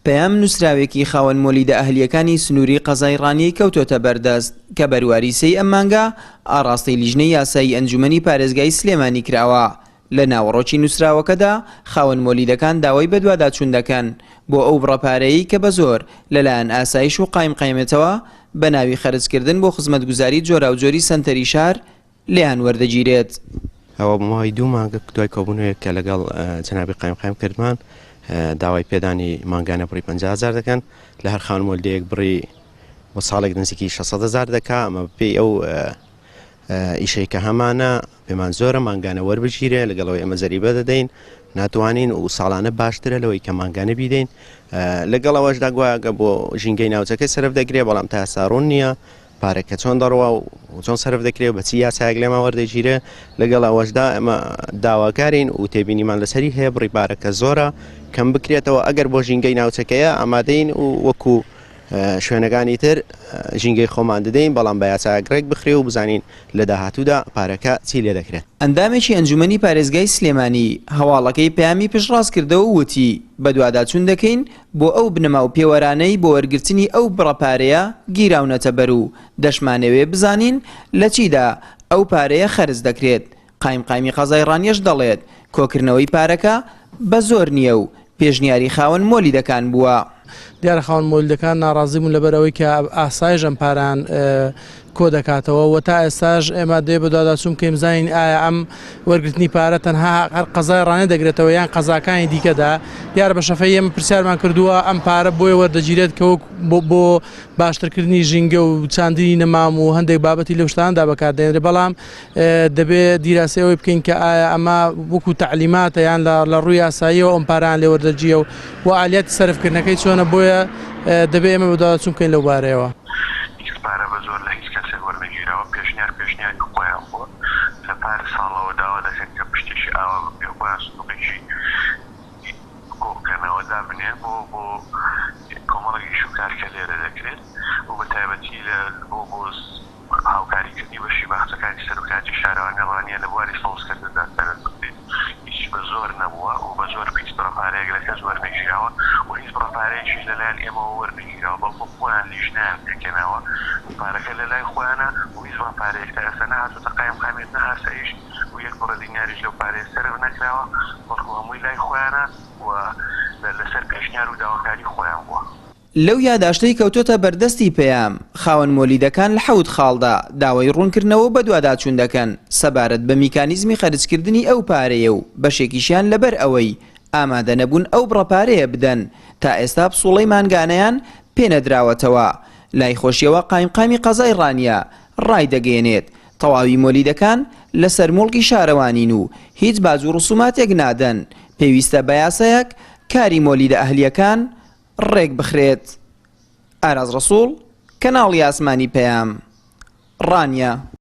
پەیام نووسراوێکی خاوەن مۆلیدە ئەهلییەکانی سنووری قەزای ڕانیەی کەوتۆتە بەردەست کە بەرواری سێی ئەم مانگە ئاڕاستەی لیژنەی یاسایی ئەنجومەنی پارێزگای سلێمانی کراوە. لە ناوەڕۆکی نووسراوەکەدا خاوەن مۆلیدەکان داوای بەدواداچوون دەکەن بۆ ئەو بڕە پارەیەی کە بەزۆر لەلایەن ئاسایش و قایمقامیەتەوە بەناوی خەرجکردن بۆ خزمەتگوزاری جۆراوجۆری سەنتەری شار لێیان وەردەگیرێت. ئەوە بۆ ماوەی دوو مانگە دوای کۆبوونەوەیەک کە لەگەڵ جەنابی قایمقام کردمان داوای پێدانی مانگانە بڕی 50 هەزار دەکەن لە هەر خانوو مۆلدەیەک بڕی بۆ ساڵێک نزیکی 600 هەزار دەکا ئەمە پێی ئەو ئیشەی کە هەمانە پێمان زۆرە مانگانە وەربگیرێ لەگەڵەوەی ئەمە زەریبە دەدەین ناتوانین و ساڵانە باشترە لەوەی کە مانگانە بیدەین لەگەڵ ئەوەشدا گوایە بۆ ژینگەی ناوچەکەی سەرف دەگرێ بەڵام تا ئێستا ڕوون نییە پارەکە چۆن دەڕوا و چۆن سەرف دەکرێت و بە چی یاسایەک لێمان وەردەگیرێ لەگەڵ ئەوەشدا ئێمە داواکارین و تێبینیمان لەسەری هەیە بڕی پارەکە زۆرە کەم بکرێتەوە ئەگەر بۆ ژینگەی ناوچەکەیە ئامادەین و وەکو شوێنەکانی تر ژینگەی خۆمان دەدەین بەڵام بە یاسایەک ڕێک بخرێ و بزانین لە داهاتوودا پارەکە چی لێ دەکرێت. ئەندامێکی ئەنجومەنی پارێزگای سلێمانی هەواڵەکەی پەیامی پشتڕاست کردەوە و وتی، بەدواداچوون دەکەین بۆ ئەو بنەما و پێوەرانەی بۆ وەرگرتنی ئەو بڕە پارەیە گیراونەتە بەر و دەشمانەوێ بزانین لە چیدا ئەو پارەیە خەرج دەکرێت، قایمقامی قەزای ڕانیەش دەڵێت، کۆکردنەوەی پارەکە بە زۆر نییە و پێشنیاری خاوەن مۆلیدەکان بووە. دیارە خاوەن مۆلیدەکان ناڕازی بوون لەبەر ئەوەی کە ئاسایش ئەم پارەیان کۆدەکاتەوە و تا ئێستاش ئێمە دەبێت بەدواداچوون بکەین بزانین ئایا ئەم وەرگرتنی پارە تەنها هەر قەزای ڕانیە دەگرێتەوە یان قەزاکانی دیکەدا دیارە بە شەفەی ئێمە پرسیارمان کردووە ئەم پارە بۆیە وەردەگیرێت کە وەک بۆ باشترکردنی ژینگە و چاندنی نەمام و هەندێک بابەتی لەو شتاندا بەکاردێنرێت بەڵام دەبێ دیراسەی ئەوەی بکەین کە ئایا ئەمە وەکو تەعلیماتە یان لە ڕووی یاساییەوە ئەم پارەیان لێ وەردەگیرێ و و ئالیاتی سەرفکردنەکەی چۆنە بۆیە دەبێ ئێمە بەدواداچوون بکەین لەو بارەیەوە. هیچ پارە بە زۆر لە هیچ کەسێک وەرنەگیراوە، پێشنیار پێشنیاری خۆیان بووە، لە پار ساڵەوە داوا دەکەن کە پشتێکی ئاوا بە پێ خۆیان سندوقێکی کۆبکەنەوە دابنێن بۆ بۆ کۆمەڵێک ئیش و کار کە لێرە دەکرێت و بە تایبەتی لە بۆ بۆ هاوکاریکردنی بەشی باخچەکانی سەرۆکایەتی شارەوانی ڕانیە لە بواری سەوزکردندا سەرف بکرێت هیچ بە زۆر نەبووە و بە زۆر هیچ بڕە پارەیەک لە کەس وەرنەگیراوە و هیچ بڕە پارەیەکیش لەلایەن ئێمەوە وەرنەگیراوە بەڵکو خۆیان لیژنەیان پێکهێناوە و پارەکە لەلای خۆیانە و هیچ بڕە پارەیەک تا ئێستا نەهاتۆتە قایمقامیەت نە ئاسایش و یەک بڕە دیناریش لەو پارەیە سەرف نەکراوە بەڵکو هەمووی لای خۆیانە و لەسەر پێشنیار و داواکاری خۆیان بووە. لەو یاداشتەی کەوتۆتە بەردەستی پەیام، خاوەن مۆلیدەکان لە حەوت خاڵدا داوای ڕوونکردنەوە و بەدواداچوون دەکەن سەبارەت بە میکانیزمی خەرجکردنی ئەو پارەیە و بەشێکیشیان لەبەر ئەوەی ئامادەنەبوون ئەو بڕە پارەیە بدەن تا ئێستا پسوڵەی مانگانەیان پێنەدراوەتەوە. لای خۆشیەوە قایمقامی قەزای ڕانیە ڕایدەگەیەنێت، تەواوی مۆلیدەکان لەسەر موڵکی شارەوانین و هیچ باج و ڕسوماتێک نادەن، پێویستە بە یاسایەک کاری مۆلیدە ئەهلییەکان ڕێکبخرێت. ئاراز ڕەسوڵ، کەناڵی ئاسمانی پەیام، ڕانیە.